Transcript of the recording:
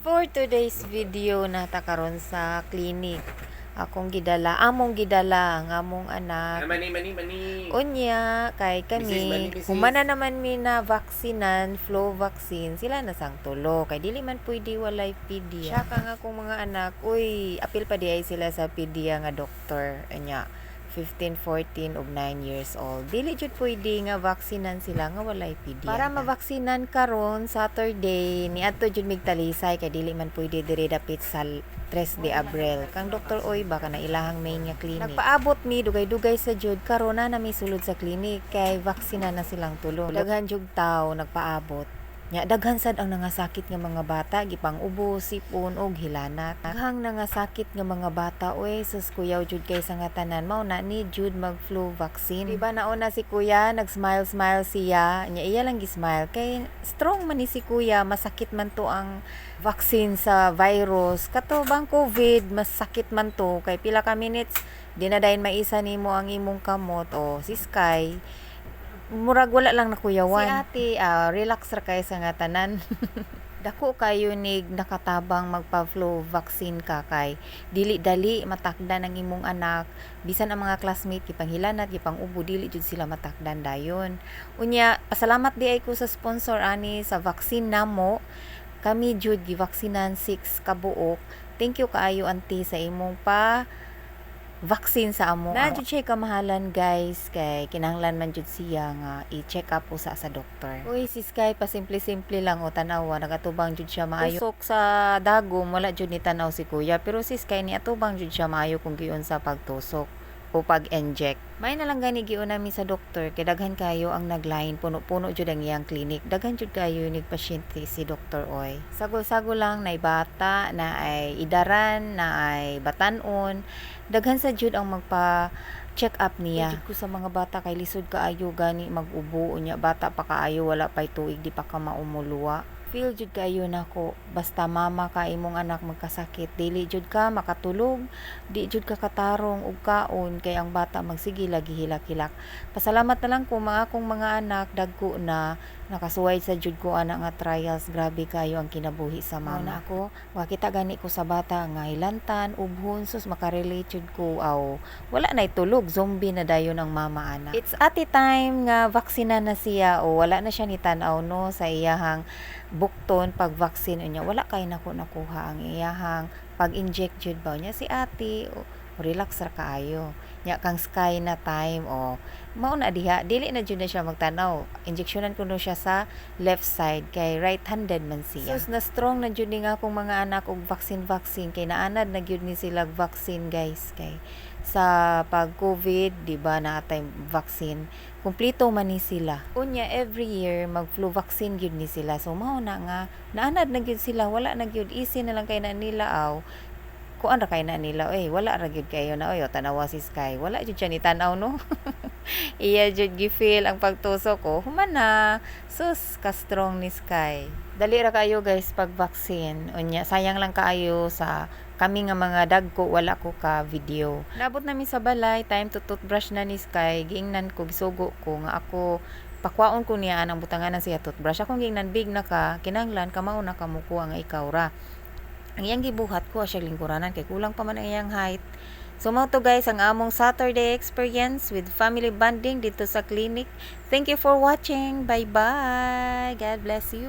For today's video, naa ta karon sa clinic. Akong gidala, among gidala ang among anak. Ah, mani, mani, mani. Unya, kay Mrs. Mani, kami, Mrs. humana naman mi na vaksinan, flu vaccine, sila na sang tulo. Kay dili man pwede walay pedia. Siya ka nga akong mga anak, uy, apil pa diay sila sa pedia nga doktor. Anya, 15, 14 ug 9 years old. Dili jud pwede nga vaksinan sila nga walay pedia. Para mavaksinan karon Saturday, niadto jud mig Talisay kay dili man pwede diri dapit sa 3 de Abril. Kang Doktor Oy baka na ilahang main nga clinic. Nagpaabot mi dugay-dugay sa jud, karon na nami sulod sa clinic kay vaksina na silang tulo. Daghan jud tawo nagpaabot. Nya daghan sad ang nangasakit nga mga bata, gipang ubo, sipon og hilanat. Daghang nangasakit nga mga bata, oy, sus, kuyaw jud kay sa nga tanan, mao na ni jud mag flu vaccine. Di ba nauna si kuya, nag-smile smile siya, nya iya lang gi-smile kay strong man ni si kuya, masakit man to ang vaccine sa virus. Kato bang COVID, mas sakit man to kay pila ka minutes di na dayon maisa nimo ang imong kamot. O si Sky, murag wala lang nakuyawan. Si ate, relax ra kay sa nga tanan. Dako kayo nig nakatabang magpa-flu vaccine ka kay dili dali matakdan ang imong anak, bisan ang mga classmate gipanghilanat, gipang ubo, dili jud sila matakdan dayon. Unya, pasalamat diay ko sa sponsor ani sa vaccine namo. Kami jud givaksinan 6 ka buok. Thank you kaayo, auntie, sa imong pa vaccine sa amo. Na jud siya kamahalan, guys, kay kinahanglan man jud siya nga i-check up usa sa doktor. Uy, si Sky pa simple-simple lang o, tan-awa, nagatubang jud siya maayo. Tusok sa dagom, wala jud ni tan-aw si kuya, pero si Sky ni atubang jud siya maayo kung giun sa pagtusok o pag-inject. May na lang gani giuna mi sa doktor kay daghan kayo ang nagline, puno-puno jud ang iyang clinic. Daghan jud kayo nig pasyente si Doktor Oy. Sagol-sagol lang nay bata, na ay idaran, na ay batanon. Daghan sa jud ang magpa check up niya. Jud ko sa mga bata kay lisod kaayo gani mag-ubo, unya bata pa kaayo, wala pay tuig, di pa ka maumuluwa. Feel jud kaayo nako, basta mama ka, imong anak magkasakit, dili jud ka makatulog, di jud ka katarong og kaon kay ang bata magsige lagi hilak-hilak. Pasalamat na lang ko mga akong mga anak dagko na, nakasuway sa jud ko ana nga trials. Grabe kayo ang kinabuhi sa mama. Na ako, makita gani ko sa bata nga hilantan, ubhon, sus, makarelate jud ko aw. Wala nay tulog, zombie na dayon ang mama ana. It's ate time nga vaksina na siya o wala na siya ni tan-aw no sa iyahang bukton pag vaccine. Unya wala kay nako nakuha ang iyahang pag-inject jud ba niya si ate o, relax ra kaayo. Nya kang Sky na time o, mao na diha, dili na jud na siya magtanaw. Injeksyonan kuno siya sa left side kay right-handed man siya. Sus, na strong na jud ni nga akong mga anak og vaccine vaccine kay naanad na gyud ni sila og vaccine, guys, kay sa pag COVID, di ba, naatay vaccine, kumpleto man ni sila. Unya every year mag flu vaccine gyud ni sila, so mao na nga naanad na gyud sila, wala na gyud, easy na lang kay na nila aw kuan ra kay na nila oy, wala ra gyud kayo na oy. O, tanawa si Sky, wala jud siya ni tan-aw no, iya jud gi-feel ang pagtusok ko, human na. Sus, ka strong ni Sky. Dali ra kayo, guys, pag vaccine. Unya sayang lang kaayo sa kami nga mga dagko, wala ko ka video. Nabot nami sa balay, time to toothbrush na ni Sky. Giingnan ko, gisugo ko nga ako pakwaon ko niya ang butangan siya toothbrush. Akong giingnan, "Big na ka, kinahanglan kamao na ka mukuha nga ikaw ra." Ang iyang gibuhat ko siya lingkuranan kay kulang pa man ang iyang height. So mao to, guys, ang among Saturday experience with family bonding dito sa clinic. Thank you for watching. Bye bye. God bless you.